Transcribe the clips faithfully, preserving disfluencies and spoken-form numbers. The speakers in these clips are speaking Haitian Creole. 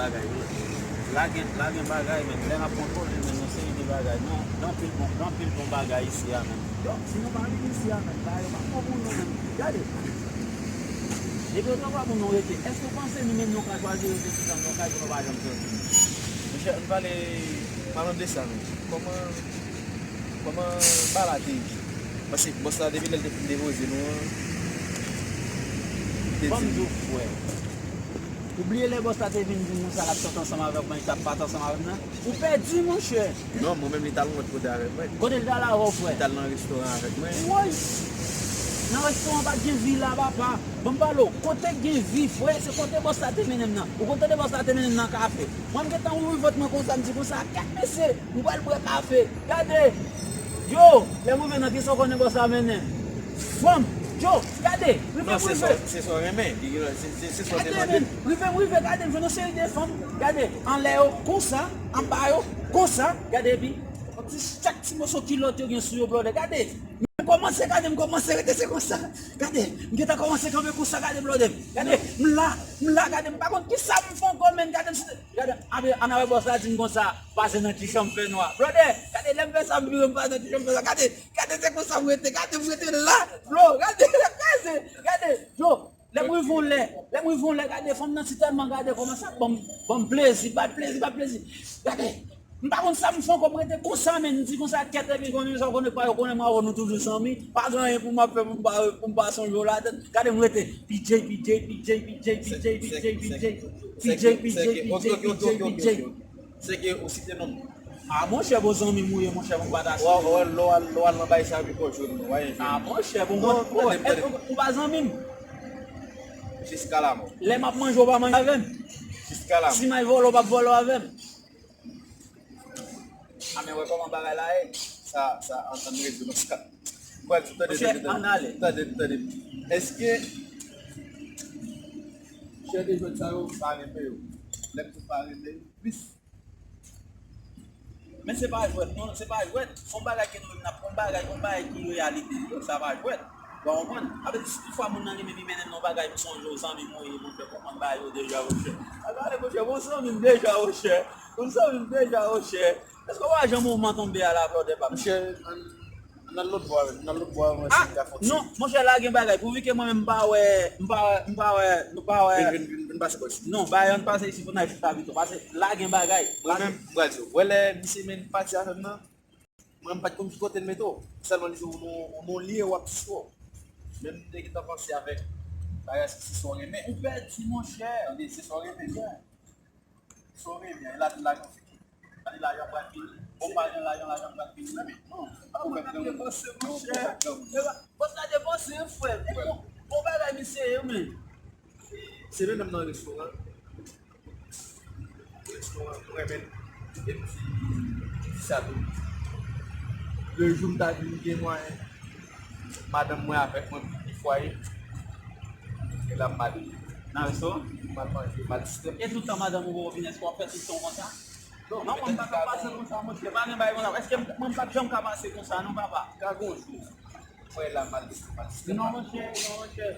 Bagay, wi. La gen, la gen bagay, men lè n ap kontwole, men yon seri de bagay. Non, gen anpil bon, gen anpil bon bagay isi a, men. Yo, si nou pa vin isi a, men, bagay yo pa bon pou nou, men. Gade. Depi yo te pa pou nou rete, èske w panse nou menm nou ka chwazi rete chita nan yon kay pou nou pa janm soti? Monchè, ann pale, palan de sa, men. Kòman, kòman bagay la te ye? Paske bòs la, depi lè l te fin depoze nou an, li te di m, di w, frè. Ou bliye lè bòs la te vin di nou sa l ap sòti ansanm avèk mwen, li t ap pati ansanm avè m nan? Ou pèdi, monchè. Non, mwen menm, li t al yon lòt kote avèk mwen. Kote l t al avè w, frè? Li t al nan restoran avèk mwen. Woy! Nan restoran pa t gen vi la, papa. Ban m pale w, kote k gen vi, frè, se kote bòs la te mennen m nan. Ou konn tande bòs la te mennen m nan kafe. Mwen, m gentan ouvri vant mwen konsa, m di konsa, kèt mesye, m pral bwè kafe. Gade! Yo, lè m rive nan, kisa w konnen bòs la mennen m? Fanm! Yo, gade! Rive m rive! Non, se sa w renmen. Gade, men, rive m rive, gade, m jwenn yon seri de fanm. Gade, anlè yo, konsa, anba yo, konsa. Gade, epi, yon ti, chak ti moso kilòt yo gen sou yo, blòdè. Gade! M kòmanse, gade, m kòmanse rete, se konsa. Gade, m gentan kòmanse kanpe konsa, gade, blòdè. Gade, m la, m la, gade, m pa konn kisa m fè ankò, men gade, m site, gade, ape, ann avè bòs la di m konsa, pase nan ti chanm fènwa. Blòdè, gade, lè m fè sa, m vire, m pase nan ti chanm fènwa. Gade, gade, se konsa m rete, gade, m rete la, bro, gade, gade, gade, yo, lè m rive yon lè, lè m rive yon lè, gade, fanm nan si tèlman gade kòman sa, ban m, ban m plezi, ba l plezi, ba l plezi. Gade, m pa konn sa m fè ankò, m rete konsa, men m di konsa, kèt, epi konnen sa, konnen pa yo, konnen mwen avè w nou toujou zanmi, pa gen anyen pou m ap fè pou m pa, pou m pa sonje w ladann. Gade, m rete, P J, P J, P J, P J, P J, P J, P J, P J, P J, P J, P J, P J. Se ke ou site non m. A, monchè, bon zanmi m ou ye, monchè, bon pataje. Wè, wè, lè w al, lè w al nan bay sa, epi kò jwenn mwen, wè. A, monchè, bon, bon, bon, èske ou pa zanmi m? Jiska lamò. Lè m ap manje, ou pa manje avè m? Jiska lamò. Si m al vòlè, ou p ap vòlè avè m? A, men wè kòman bagay la ye? Sa, sa, ann, ann rezoud sa. Mwen di, tande, tande, tande. Tande, tande. Èske chè de jwèt sa yo pa renmen yo? Lè m di pa renmen yo, plis. Men se pa jwèt, non, se pa jwèt. Se yon bagay ke nou menm n ap, yon bagay, yon bagay ki reyalite li, sa pa jwèt. Ou konprann? Apre, si toutfwa moun nan li menm li mennen m nan yon bagay, m sonje w zanmi m ou ye, monchè, konprann bagay yo deja, monchè. A, gade, monchè, bon zanmi m deja, monchè. Bon zanmi m deja, monchè. Èske w pa janm mouvman tonbe a la, blòdè pa m? Monchè, ann, ann al lòt bò avè m, ann al lòt bò avè m, wè si m ka fè yon ti. Non, monchè, la gen bagay. Pouvi ke mwen menm m pa wè, m pa wè, m pa wè, nou pa wè. Vin, vin, vin, vin pase bò isi. Non, bay ann pase isi pou n al chita pito. Pase la gen bagay. Mwen menm, m pral di w. Wè lè misye menm pati avè m nan, mwen m pa t konn ki kote l mete w. Sèlman li di w nou, nou lye w ap sou. Men m te gentan panse avèk bagay se, se sa w renmen. Ou pèdi, monchè. Tande, se sa w renmen. Sa w renmen, e la, lajan fini. Tande, lajan pral fini. Bon, pa gen lajan, lajan pral fini. Non, pa ou menm depanse, monchè. Bòs la depanse, frè. Bon, bon bagay misye ye, men. Se menm nan restoran. Restoran mwen menm. Epi, di sa tou. Le jou m ta vin gen mwayen, madanm mwen avèk mwen pou ki fwaye. E la m male. Nan restoran? M al manje, m al distrè m. E tout tan madanm ou poko vin, èske w ap fè tout tan w konsa? Non, mwen m pa ka pase konsa, monchè. Pa gen bagay konsa. Èske mwen m p ap janm ka pase konsa, non, papa? Ka gon jou. Mwen la, m al distrè, m al distrè. Non, monchè, non, monchè.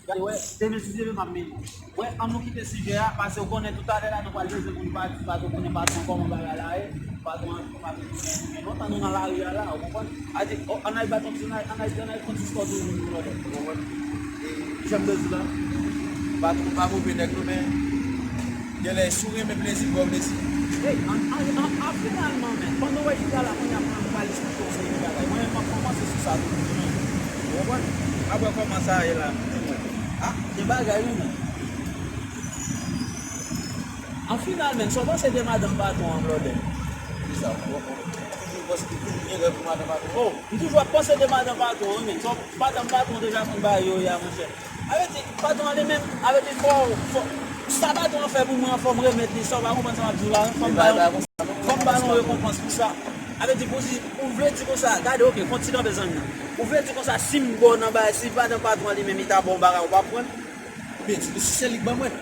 Gade, wè, demen si Dye vle m ap mennen. Wè, ann nou kite sijè a, paske w konnen toutalè la, nou pral bezwen pou nou pati, paske w konnen patwon kòman bagay la ye. Patwon an, patwon an, gen lontan nou nan lari a la, ou konprann? A di, o, ann al bat yon ti, ann al, ann al, ann al fè yon ti spò toujou, nou lòt, ou konprann? E, jan m te di la, patwon pa move nèg non, men genlè si w renmen plezi, ba w plezi. Ey, an, an, an, an finalman, men, pandan w wè chita la, kounye a, kounye a, nou pral esplike w seri de bagay. Mwen menm, m ap kòmanse sou sa tou, men, ou konprann? Apre kòman sa ye la, men, a, gen bagay, wi, men. An final, men, sa w panse de madanm patwon an, blòdè? Kisa? Toujou panse, toujou gen rèv pou madanm patwon. Oh, m toujou ap panse de madanm patwon, wi, men. Sa w, madanm patwon deja konn bagay yo ye a, monchè. A vle di, patwon an li menm, a vle di, fò, fò, sa patwon an fè pou mwen an, fò m remèt li, sa w pa konprann sa m ap di w la, fò m ba yon, fò m ba yon rekonpans pou sa. A vle di, pou di, ou vle di konsa, gade, oke, fè yon ti kanpe zanmi an. Ou vle di konsa, si m ba w nan bagay, si madanm patwon an li menm, li ta ba w bagay, ou p ap pran l? Men, si, si se li k ban mwen.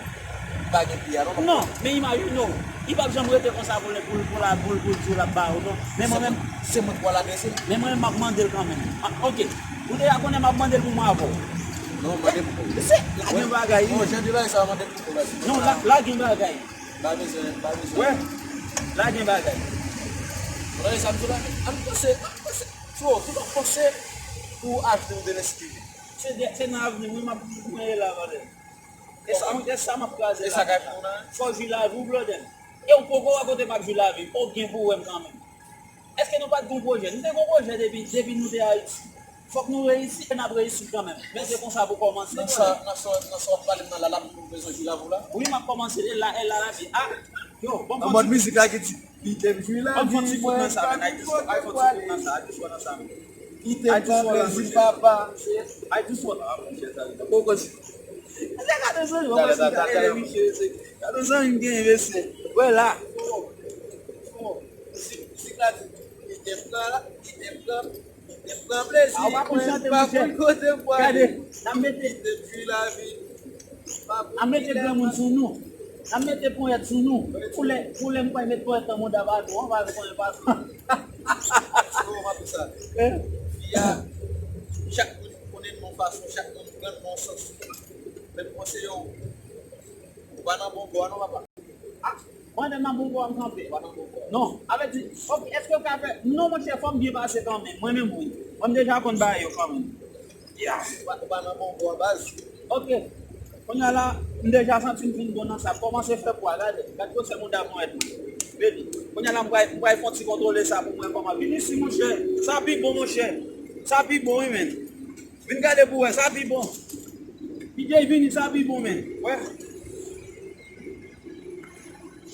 pa gen pi a non. Non, men imajine w, li p ap janm rete konsa pou l, pou l, pou l, pou l, pou l di w l ap ba ou non. Men mwen menm, se mwen k pral adrese l. Men mwen menm, m ap mande l kanmenm. Ah, ok. Ou deja konnen m ap mande l pou mwen avè w. Non, mande m pou. Se, la gen bagay, wi. Non, jan de bagay sa, mande m pou bagay. Non, la, la gen bagay. Pa bezwen, pa bezwen. Wè, la gen bagay. Mwen sa m di la, ann panse, ann panse. Flo, tout an panse pou achte ou de leskile. Se de, se nan avni, wi, m ap mwen la, valè. E sa, e sa m ap kraze la. E sa kay pou nou la? Fò jwi lavi w, blòdè m. E w poko wè kote m ap jwi lavi m. Ou gen pou wè m kanmenm. Èske nou pa t gon pwojè? Nou te gon pwojè depi, depi nou te Ayiti. Fòk nou reyisi, e n ap reyisi kanmenm. Men se konsa pou kòmanse. Nan sa, nan sa, nan sa w ap pale m nan la, la pou nou bezwen jwi lavi w la? Wi, m ap kòmanse, e la, e la, la, pi, ah, yo, bon, an mòd mizik la ki di, kite m jwi lavi mwen, pa pou kote m prale. Kite m pran plezi, papa. Ay, di sou la, monchè, sa li. Poko di. Gade, gade, gade, gade, misye, se, gade zanmi m genyen, mesye. Wè la. Mizik, mizik la di, kite m pran la, kite m pran, kite m pran plezi mwen, pa konn kote m pwale. Gade, n ap mete, kite m jwi lavi m. N ap mete granmoun sou nou. N ap mete ponyèt sou nou. Pou lè, pou lè m pral met ponyèt nan mouda patwon an, pa konnen patwon. Ou konprann sa? Fi a, chak moun konnen l yon fason, chak moun pran l yon sans. Men m konseye w, ou pa nan bon bò a non, papa. Ah, mwen menm nan bon bò a m kanpe. Ou pa nan bon bò a. Non, avè di, ok, èske w ka fè, non, monchè, fò m byen pase kanmenm. Mwen menm, wi. Mwen, m deja konn bagay yo kanmenm. Ya. Ou pa, ou pa nan bon bò a, baz. Ok. Kounye a la, m deja santi m fin bon nan sa. Kòmanse fè pwa, gade. Gad gwosè mouda mwen tou. Baby. Kounye a la, m pral, m pral fè yon ti kontwole sa pou mwen kòman. Vin isi, monchè. Sa pi bon, monchè. Sa pi bon, wi, men. Vin gade pou wè, sa pi bon. P J vini, sa pi bon, men. Wè.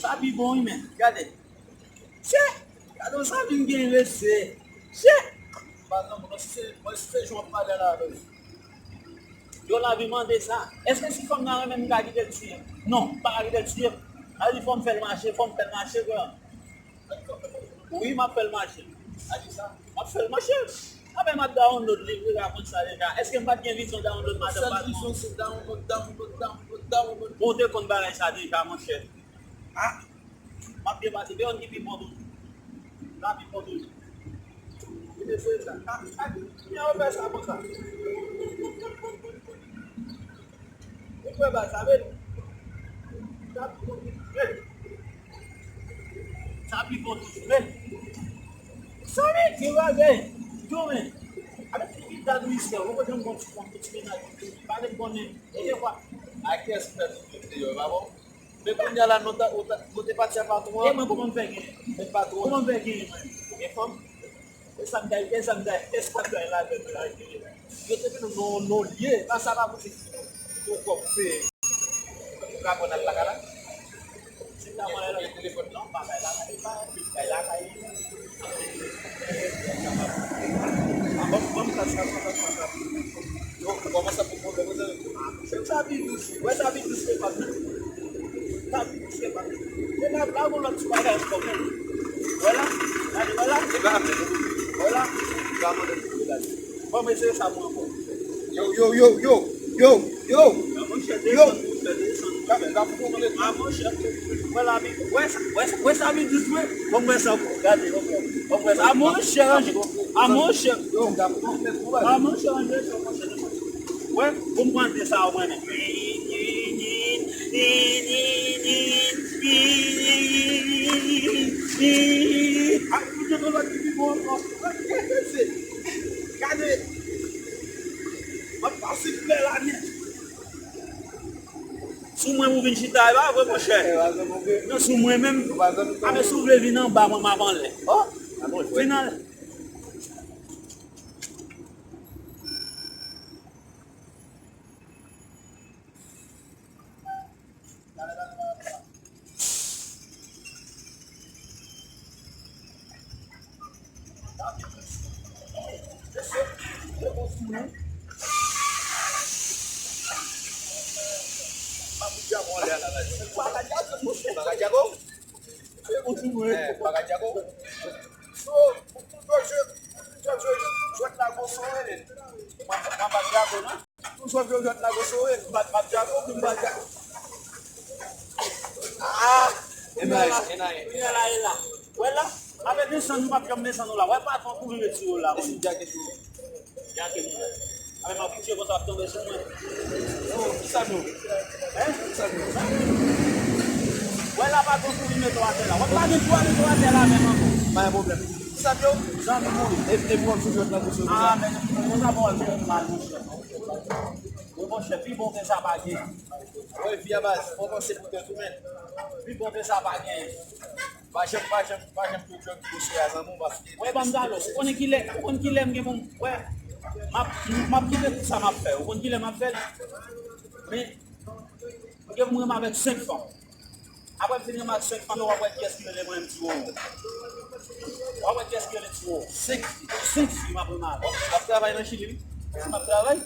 Sa pi bon, wi, men. Gade. Chè! Gade sa vin gen mesye. Chè! Patwon, mwen si se, mwen si se jan w ap pale la avè l. Yo, lavi mande sa. Èske si fanm nan renmen m, m ka kite l tiye m? Non, m pa ka kite l tiye m. Sa vle di fò m fè l mache, fò m fè l mache, gran. Wi, m ap fè l mache. A di sa? M ap fè l mache. Apre m ap download li, li rakonte sa deja. Èske m pa t gen vizyon download madanm patwon? Sèl vizyon se download, download, download, download. Bon, w te konn bagay sa deja, monchè. Ah! M ap depase, men youn ki pi bon toujou. Sa pi bon toujou. Li te sere sa. Sa, sa, kounye a yo fè sa konsa. Ou kwè ba sa, men. Sa pi bon toujou, men. Sa pi bon toujou, men. Sa, men, gen bagay. Yo, men. Avèk ti pita nou misye, ou pa janm bon ti fanm, ti mennaj, pa menm konnen. E gen fwa. A kiyès fè tout moun deyò, pa bon? Men kounye a la, nou ta, ou ta, nou te pati a patwon an. E mwen, kòman m fè genyen? Men patwon. Kòman m fè genyen, mwen? Ou gen fanm? E sa m ta, e sa m ta, e sa m ta la, la, la, yo te vin nou, nou lye, pa sa pa posib. Pou kòb pe. Ou ka pran al lakay la? Se ta mwen la. Gen telefòn nan, pa bay lakay, pa bay lakay. Bon, bon, sa, sa, sa, sa, sa. Yo, kòman sa pou pwoblèm, mezanmi? Sa pi dous. Wè sa pi dous ke pa m nan. Sa pi dous ke pa m nan. E la, la, gon lòt ti bagay ankò menm. Wè la. Gade, wè la. E pa ap mete pou li. Wè la. Li pa mande pou li, gade. Bon, men se sa pou ankò. Yo, yo, yo, yo, yo, yo. Yo. Gade, gade pou mwen. A, monchè. Wè la, pi, wè sa, wè sa, wè sa pi dous, wè. Bon, wè sa ankò. Gade, bon, bon, wè sa. A, monchè, ranje. A, monchè. Yo, gade pou mwen. A, monchè, ranje sa, monchè. Wè, pou m pran de sa, mwen menm. A, pou de lòt ki pi bon ankò. Gade. M ap pase klè la nèt. Sou mwen pou vin chita, e pa vre, monchè. Non, sou mwen menm. A, men si w vle vin anba mwen, m ap anlè. Vin anlè. Tou jwèt la gon sore. Mwen pa dyago non. Tou jwèt yo jwèt la gon sore. M pa, m pa dyago, m pa dyago. Ah! Kounye a la, kounye a la, e la. Wè la, avè desann, nou p ap janm desann nou la. Wè patwon kouri retire w la. Desann djake sou. Djake nou la. Avè m ap pitiye konsa ap tonbe sou mwen. Yo, ki sa nou? Hein? Ki sa nou? Wè la patwon kouri mete w atè la. Wè pa gen dwa mete w atè la menm ankò. Pa gen pwoblèm. Ki sa yo? Zanmi mwen. E, e pou w ap sou jwèt la pou sou. Ah, men konsa pa w al jwèt mal, monchè. Wi, monchè, pi bon ke sa pa gen. Wè, vi a baz, fò panse pou tèt ou, men. Pi bon ke sa pa gen. Pa janm, pa janm, pa janm tou jwèt pou sou a zanmi w, paske. Wè, ban m dalo, ou konnen kilè, ou konn kilè m gen pou m, wè, m ap, m ap kite tout sa m ap fè, ou konn kilè m ap fè l. Men, m gen pou m renmen avèk senk fanm. Apre m fin renmen ak senk fanm yo, w ap wè kiyès ki rele mwen, m di, oh. W ap wè kiyès ki rele, m di, oh. Senk fi, senk fi m ap renmen avèk. W ap travay nan Chili, wi? Si m ap travay?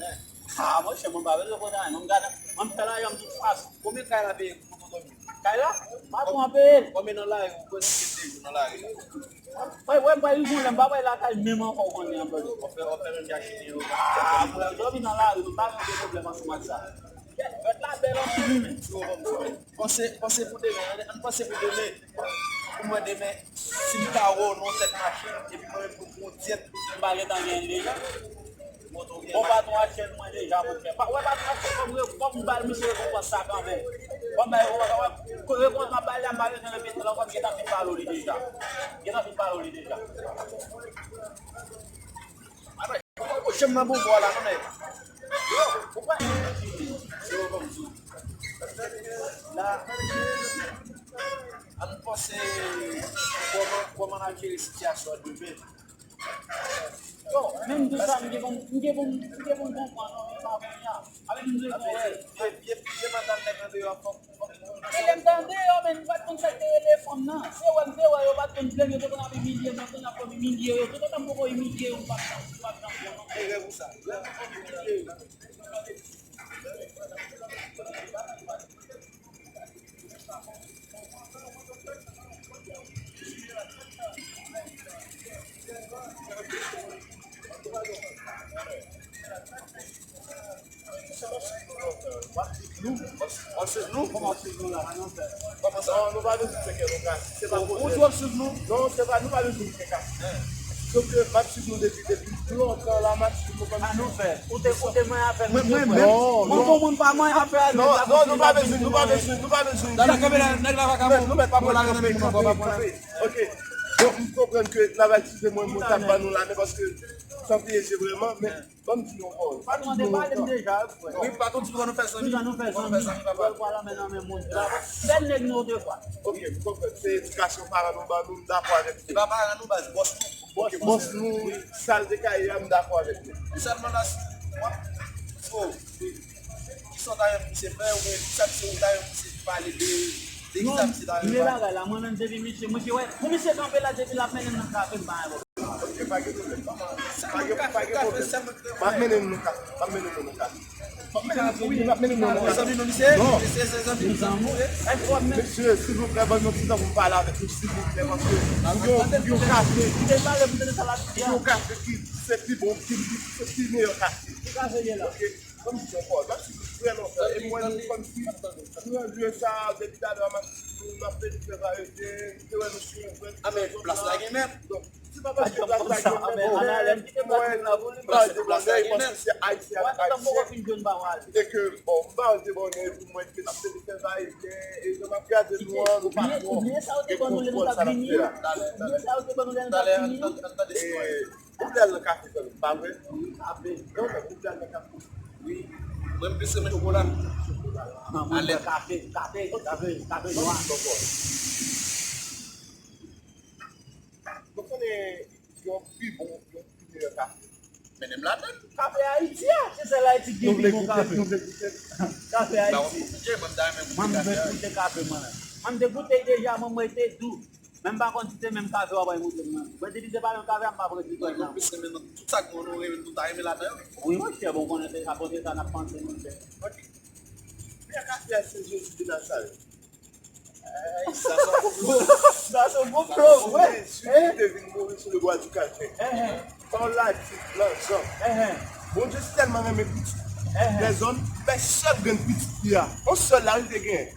Ah, monchè, mwen pa bezwen konn anyen. Mwen, m gade, mwen, m fè lajan m tout fason. Konbyen kay la peye pou nou dòmi? Kay la? M pa konn peye l. Konbyen nan lari, ou kwè si gen de jou nan lari la? Mwen, mwen, mwen, yon lè, m pa bay lakay menm ankò, ou konnen, anpil. W ap fè, w ap fè menm jan chili yo. Ah, mwen, dòmi nan lari, nou pa gen pwoblèm ansanm ak sa. Fèt la bèl anpil, wi, men. Panse, panse pou demen, ann, ann panse pou demen. Pou mwen demen, si m ka wè w nan yon tèt machin, epi mwen menm pou pran yon dyèt, m pa gentan genyen l deja. Bon, patwon a chèn mwen deja, monchè. Pa, wè patwon a chèn kòm re-, kòm m ba l misye rekonpans sa kanmenm. Kòm bay, wè, wè, wè, rekonpans m ap ba l la, m pa bezwen repete l ankò, m gentan fin pale w li deja. M gentan fin pale w li deja. Atò, ou janm nan bon bò la, non, nèg. Yo, ou pa. Se yo kòm di. La, ann panse kòman, kòman n ap jere sitiyasyon an demen. Bon, menm tou sa, m gen pou m, m gen pou m, m gen pou m konprann, non, e pa kounye a. Avèk m bezwen wè. Vye, vye, vye madanm nèg andeyò ap fè. E lè m t andeyò, men, m pa t konn sa k te rele fanm nan. Se wè m te wè yo pa t konn plenn, yo te konn ap imilye m, yo te konn ap imilye yo. Toutotan m poko imilye yo, m p ap janm, m p ap janm bon non. E rèv ou sa. Lè m konn imilye yo. Nou, w ap swiv nou? Kòman w ap swiv nou la? Kòman sa? Non, nou pa bezwen fè kè nou kase. Se pa pwoblèm. Ou tou w ap swiv nou? Non, se pa, nou pa bezwen fè kè kase. Sòf ke m ap swiv nou depi, depi lontan la, m ap swiv nou kòmsi. Sa nou fè? Ou te, ou te manyen afè nou de frè. Mwen, mwen, mwen, mwen, non, mwen, non. Mwen, mwen pa manyen afè a nou. Non, non, nou pa bezwen, nou pa bezwen, nou pa bezwen. Dada, kanpe la, nèg la pa ka mouri. Nou mèt pa pran la, kanpe, kanpe, kanpe. Ok. Bon, m konprann ke n ap akize mwen, mwen t ap ban nou la, men paske sa piyeje vrèman, men ban m di yon pawòl. Patwon an te pale m deja, frè. Wi, patwon di nou fè zanmi. Jan nou fè zanmi, papa. Pral anmen nan men moun. Bèl nèg nou de fwa. Ok, m konprann. Se edikasyon paran nou ban nou, m dakò avèk li. Se pa paran nou, baz, bòs nou. Ok, bòs nou, sa l te ka ye a, m dakò avèk li. Li sèlman nan, w ap, oh, kisa w ta renmen misye fè, oubyen kisa misye, ou ta renmen misye pale de, de kisa misye ta renmen pale? Non, men bagay la, mwen menm depi misye, misye, wè, pou misye kanpe la, depi l ap mennen m nan kafe, m pa gen pwoblèm. Ok, pa gen pwoblèm, papa. Pa gen, pa gen pwoblèm. M ap mennen nou nan kafe, m ap mennen nou nan kafe. M ap mennen nou, wi, m ap mennen nou nan kafe. Zanmi nou misye? Non. Misye se zanmi nou, zanmi nou, eh. Mesye, silvouplè, ban m yon ti tan pou m pale avèk nou, silvouplè, paske pou yon, pou yon kafe, pou yon kafe ki se pi bon, ki, ki se pi meyè kafe. Ki kafe ye la? Ok. Kòm di ankò, m ap swiv nou trè lontan. E mwen, nou kòmsi, nou nan lye sa, depi talè a, m ap swiv nou, m ap vin fè varete, m te wè nou sou yon vrè. Ah, men plas la gen mèt. Donk, se pa paske plas la gen mèt, men mwen, m pa de bònè, paske se Ayisyen ak Ayisyen. E ke, bon, m pa de bònè, pou mwen, ke n ap vin fè varete, e ke m ap gade nou an, nou pa twò gen kontwòl sa n ap fè a. Talè, talè, ann tande istwa. Ou bèl nan kafe, zanmi m, pa vre? Wi, kafe. Donk, ou bèl nan kafe. Wi. Mwen, m plis renmen chokola. Chokola. Alèt. Kafe, kafe, kafe, kafe nwa. Donk, konnen yon pi bon, yon pi meyè kafe. Mennen m ladan. Kafe Ayiti a, se sèl Ayiti ki gen pi bon kafe. Nou vle goute, nou vle goute. Kafe Ayiti. Mwen, m vle goute kafe, mwen. Mwen, m te goute l deja, mwen, mwen te dou. Men m pa konn si se menm kafe w ap al montre m nan. Mwen, depi se pa menm kafe a, m pa pran ti kòb nan. Mwen plis renmen nan tout sa k nou, nou renmen, nou ta renmen ladan yo. Wi, monchè, bon, konnen se sa, bon, se sa n ap panse, monchè. Ok. Men kafe a, se Jezi de Nazarèt. Ey, sa se yon gwo plo. Sa se yon gwo plo, wi. Jezi te vin mouri sou le bwa di Kalvè. Pawòl la di nan Jan. Bondye tèlman renmen pitit. Lèzòm fè sèl grenn pitit li a. Yon sèl la, li te genyen.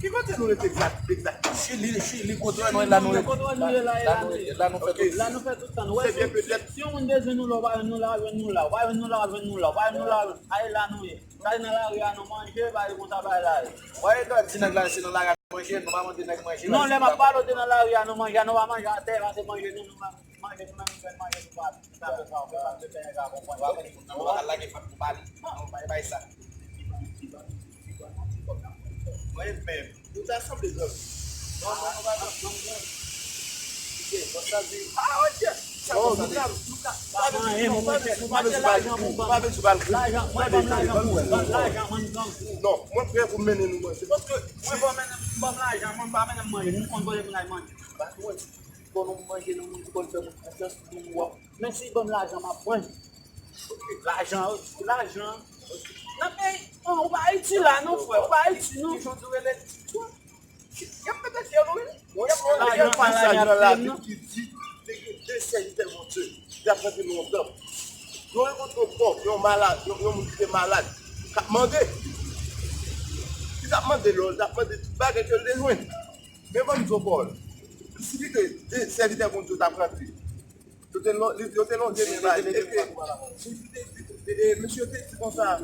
Ki kote nou rete egzak, egzakteman? Chili, Chili, kote nou ye la, nou ye. Kote nou ye la, la nou ye. La nou fè tout tan. La nou fè tout tan. Ou wè, si, si yon moun bezwen nou la, ou pa jwenn nou la, jwenn nou la. Ou pa jwenn nou la, jwenn nou la. Ou pa jwenn nou la, jwenn. Ale la nou ye. Sa nan lari a nou manje, bagay konsa, bagay la ye. Ou wè, etan di nèg la, se nan lari a nou manje, nou pa mande nèg manje. Non, lè m ap pale w te nan lari a nou manje, a nou pa manje atè, pase manje nou, nou menm, manje nou menm, nou fè manje nou pa, nou pa fè sa, nou fè pa fè, nou pa konprann. Nou pa ka lage fòt pou pale. Non, bay, bay sa. Mwen menm, nou ta sanble zòt. Non, non, nou pa nan, non, non. Ok, bon, sa di. Ah, ok. Sa bon, sa di. Nou ka, nou ka. Pa vin sou, pa vin sou, pa vin sou bal, pa vin sou bal. Lajan, mwen ban m lajan pou, ban m lajan, mwen m grangou. Non, mwen prè pou mennen nou manje. Paske mwen ban m, ban m lajan, mwen pa mennen m manje. Nou konn kote moun al manje. Bon, nou manje nan moun ki konn fè moun konfyans, nou wè. Men si ban m lajan, m ap pran. Lajan, lajan. Nan peyi, non, ou pa Ayiti la, non, frè, ou pa Ayiti, non. Kijan w di w rele? Y ap pete fyèl ou, wi. Y ap pete fyèl. Gen yon pasaj nan Labib ki di, te gen de sèvitè Bondye, y ap rantre nan yon tanp. Yo rankontre yon pòv, yon malad, yon, yon moun ki te malad, k ap mande. Li t ap mande lò, li t ap mande tout bagay ke l te jwenn. Men ban m di w pawòl. Li sipike de sèvitè Bondye yo t ap rantre. Yo te lon-, yo te lonje men ba li. Epi, e, e, mesye yo te di konsa,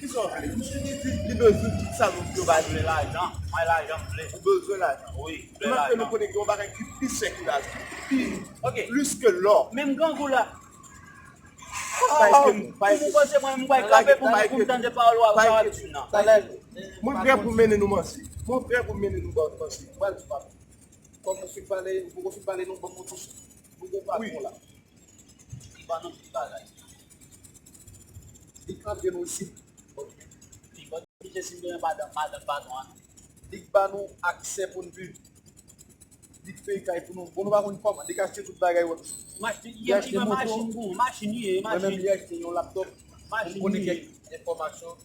kisa w vle? Mesye te di, li bezwen tout sa nou yo ba li. Lajan, mwen lajan m vle. Ou bezwen lajan. Wi, m vle lajan. Menm ke nou konnen gen yon bagay ki pi chè ki lajan. Pi, plis ke lò. Menm grangou la. Pa enkyete w, pa enkyete w. Ou panse mwen, m pral kanpe pou m, pou m tande pawòl w ap, sa w ap di m nan. Talè, mwen prè pou mennen nou manje. Mwen prè pou mennen nou manje. Mwen pral di papa. Kòm ou fin pale, ou poko fin pale non, ban m yon ti sou. Nou gen patwon la. Li ban nou tout bagay. Li k rantre nou isit. Li ban nou, li te simen madanm, madanm patwon an. Li k ba nou aksè pou n viv. Li k peye kay pou nou. Bon, nou pa konn kòman. Li k achte tout bagay wòt. M achte, li achte moto. Machin pou ou, machin li ye, machin. Mwen menm, li achte yon laptop. Machin li ye. Pou m konnen kèk enfòmasyon.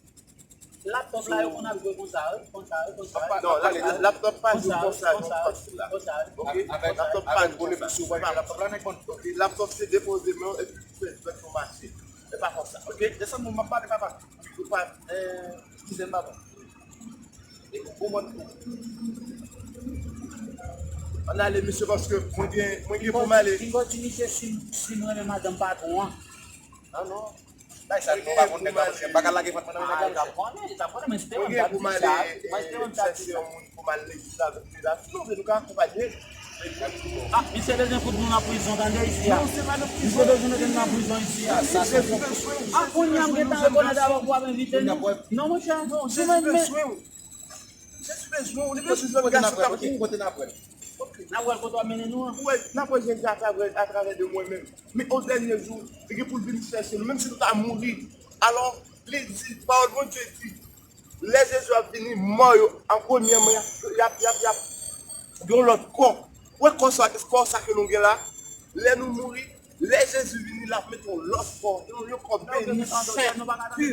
Laptop la, yo konn ap jwe konsa, wi, konsa, wi, konsa, wi. Non, laptop pa jwe konsa, non, fasil la. Konsa, wi. Ok? Laptop pa jwe konsa. Ok, laptop se depoze men w epi fè jwèt pou mache. E pa konsa, ok? Desann moun, m ap pale, papa. Ou pa, eh, eskize m, papa. E pou mwen, ann ale, mesye, paske mwen gen, mwen gen pou m ale. Pinga w di misye si, si m renmen madanm patwon an. Ah, non. Bay sa, nou pa konn nèg la, paske m pa ka lage vant mwen nan men nèg la, mesye. Mwen gen pou m ale, eh, chèche yon moun pou m al legliz avèk li la. Si nou vle, nou ka akonpanye. Ah, misye bezwen fout nou nan prizon, tande, isi a. Non, se pa nan prizon. Misye bezwen mete nou nan prizon isi a. Jezi bezwen w. Ah, kounye a m gentan rekonèt avè w pou w ap envite nou. Non, monchè, nou menm, men. Jezi bezwen w, li bezwen jwenn gason k ap gen. Kote n ap wè l? N ap wè l kote w ap mennen nou an. Ou wè, n ap wè Jezi atravè, atravè de mwen menm. Men o dènye jou, li gen pou l vin chèche nou, menm si nou ta mouri. Alò, li di, pawòl Bondye di, lè Jezi ap vini, mò yo, an premyèman, y ap, y ap, y ap, y ap gen yon lòt kò. Ou wè kò sa, kò sa ke nou gen la? Lè nou mouri, lè Jezi vini, l ap mete yon lòt kò, yon, yon kò beni, sen, pi.